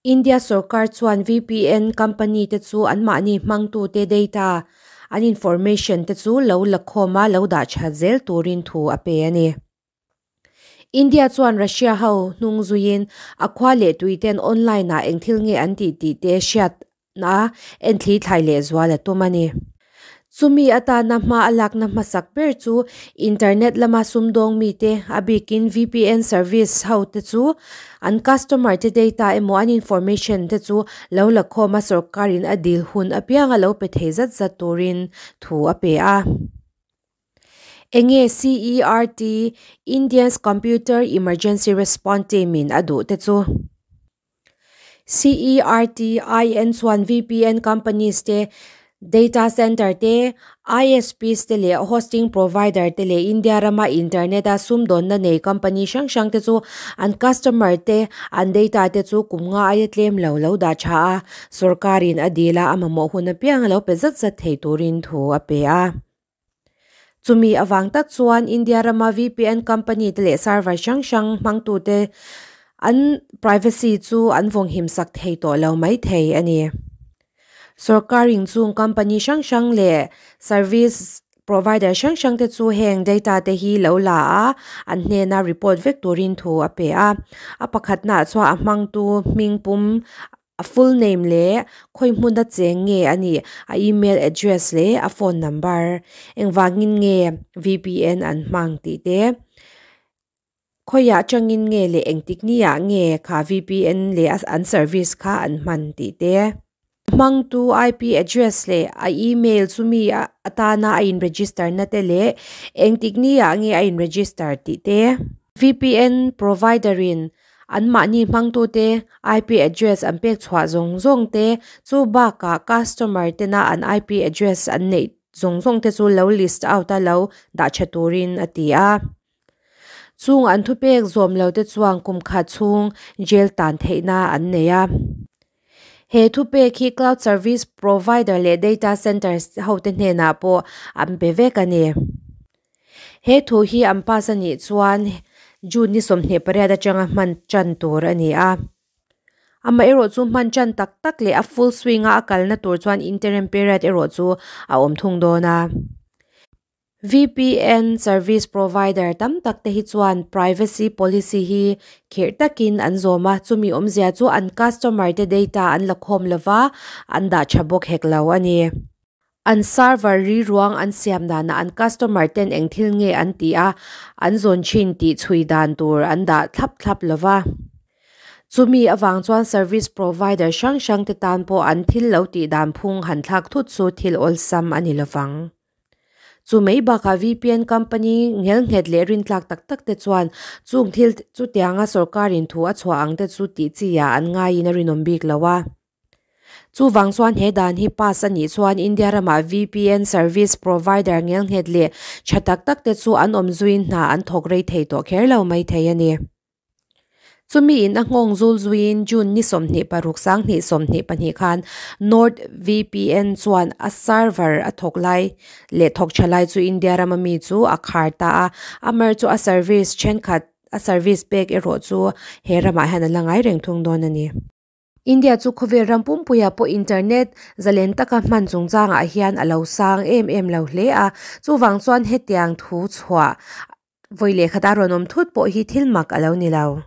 India sorkar chuan VPN company te chu anmahni hmangtute data, an information te chu lo la khawma lo dah tha zel turin thu a pe a ni. India chuan Russia ho hnung zuiin a khua leh tuiten online ah eng thil nge an tih tih te hriat na en thli thlai leh zual a tum a ni. Chumi atana hma a lakna hmasak ber chu internet lama sumdawng mite a bikin VPN service ho te chu an customer te data emaw an information te chu lo la khawma sorkarin a dil hun apianga lo pe thei zat zat turin thu a pe a. Enge CERT, India's Computer Emergency Response Team in a duh te chu? CERT IN chuan VPN companies te, data center te, ISPs te leh hosting provider te leh India rama internet a sumdawnna nei company hrang hrang te chu an customer te an data te chu kum nga aia tlem lo lo dah tha a, sorkarin a dil a a mamawh hun apiang a lo pe zat zat thei turin thu a pe a. Chumi awang tak chuan India rama VPN company te leh server hrang hrang hmangtute an privacy chu an vawng him sak thei tawh lo mai thei a ni. Sorkarin chung company hrang hrang leh service provider hrang hrang te chu heng data te hi lo la a, an hnena report vek turin thu a pe a. A pakhatna chuan a hmangtu hming pum a full name leh khawi hmun a cheng nge a ni, a email address leh a phone number engvangin nge VPN an hmang tih te. Khawiah tangin nge leh engtik niah nge kha VPN leh an service kha an hman tih te. Hmangtu IP address leh a email chumi atana a in register na te leh engtik niah nge a in register tih te. VPN provider in anmahni hmangtute IP address an pek chhuah zawng zawng te chu bakah customer tena an IP address an neih zawng zawng te chu lo list out a lo dah tha turin a ti a. Chung an thu pek zawm lo te chuan kum khat chhung jail tan theihna an nei a. He thu pek hi cloud service provider leh data centers ho te hnenah pawh an pe vek a ni. He thu hi an pass anih chuan June ni 28 atanga hman chan tur a ni a. Ama erawh chu hman chan tak tak leh a full swing a a kalna tur chuan interim period erawh chu a awm thung dawn a. VPN service provider tam tak te hi chuan privacy policy hi khirh takin an zawm a, chumi awmzia chu an customer te data an la khawm lova an dah tha bawk hek lo a ni. An server ri ruang an siam danah an customer ten eng thil nge an ti a, an zawn thin tih chhui dan tur an dah thlap thlap lova. Chumi awang chuan service provider hrang hrang te tan pawh an thil lo tih dan phung han thlak thut chu thil awlsam a ni lovang. Chu mai bakah VPN company ngel nghet leh rin tlak tak tak te chuan chung thil chu tianga sorkarin thu a chhuah ang te chu tih chi ah an ngaiin a rinawm bik lo a. Chu wang chuan he dan hi pass anih chuan India rama VPN service provider ngel nghet leh tha tak tak te chu an awm zuin hna an thawk rei thei tawh kher lo mai thei a ni. Chumi in a nghawng zul zuin June ni 26 2022 khan Nord VPN chuan a server a thawk lai leh thawk tha lai chu India rama mi chu a khar ta a, amar chu a service thenkhat a service pek erawh chu he ramah hian a la ngai reng thung dawn a ni. India chu khawvel ram pumpuia pawh internet zalen taka hman chungchangah hian a lo sang em em lo hle a, chuwang chuan hetiang thu chhuah vawi leh khata rawn awm thut pawh hi thil mak a lo ni lo.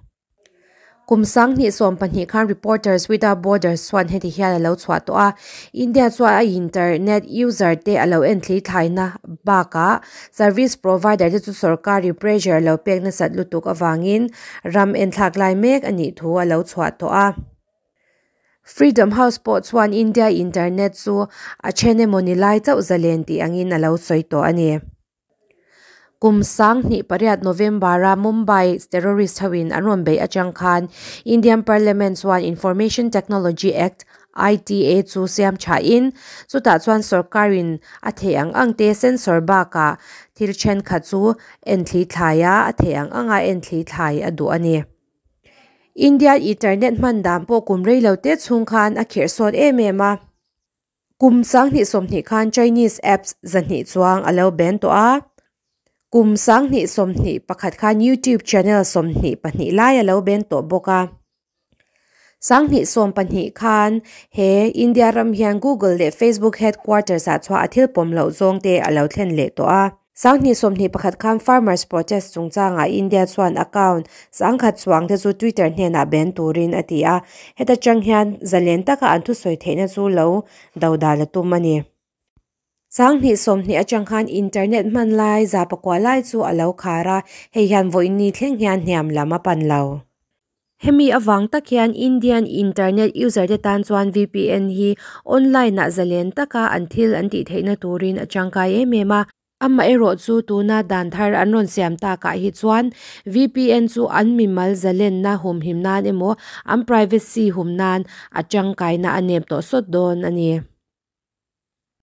Kum 2012 khan Reporters Without Borders chuan heti hian a lo chhuah tawh a, India chuan a internet user te a lo en thli thlaina bakah service provider te chu sorkari pressure lo pek nasat lutuk awangin ram en thlak lai mek anih thu a lo chhuah tawh a. Freedom House pawh chuan India internet chu a then emaw ni lai chauh zalen tih angin a lo sawi tawh a ni. Kum 2008 November a Mumbai terrorist hoin an rawn bei atang khan Indian Parliament chuan Information Technology Act ITA chu siam tha in chutah chuan sorkarin a thei ang ang te sensor bakah thil then khat chu en thli thlai a, a thei ang anga en thli thlai a duh a ni. India internet hman dan pawh kum rei lo te chhung khan a khirh sawt em em a. Kum 2020 khan Chinese apps 200 chuang a lo ben tawh a. Kum 2021 khan YouTube channel 22 lai a lo ben tawh bawk a. 2012 khan he India ram hian Google leh Facebook headquarters ah chhuah a thil pawm loh zawng te a lo thlen leh tawh a. 2021 khan farmers protest chungchangah India chuan account 10,000 chuang te chu Twitter hnenah ban turin a ti a, heta tang hian zalen taka an thusawi theihna chu lo dodal a tum a ni. 2020 atang khan internet hman lai 9% lai chu a lo khar a, hei hian vawiin ni thleng hian hniam lam a pan lo. Hemi avang tak hian Indian internet user te tan chuan VPN hi online ah zalen taka an thil an tih theihna turin a tangkai em em a. Amaherawh chu tuna dan thar an rawn siam takah hi chuan VPN chu an mimal zalenna humhim nan emaw an privacy hum nan a tangkaina a nep tawh sawt dawn a ni.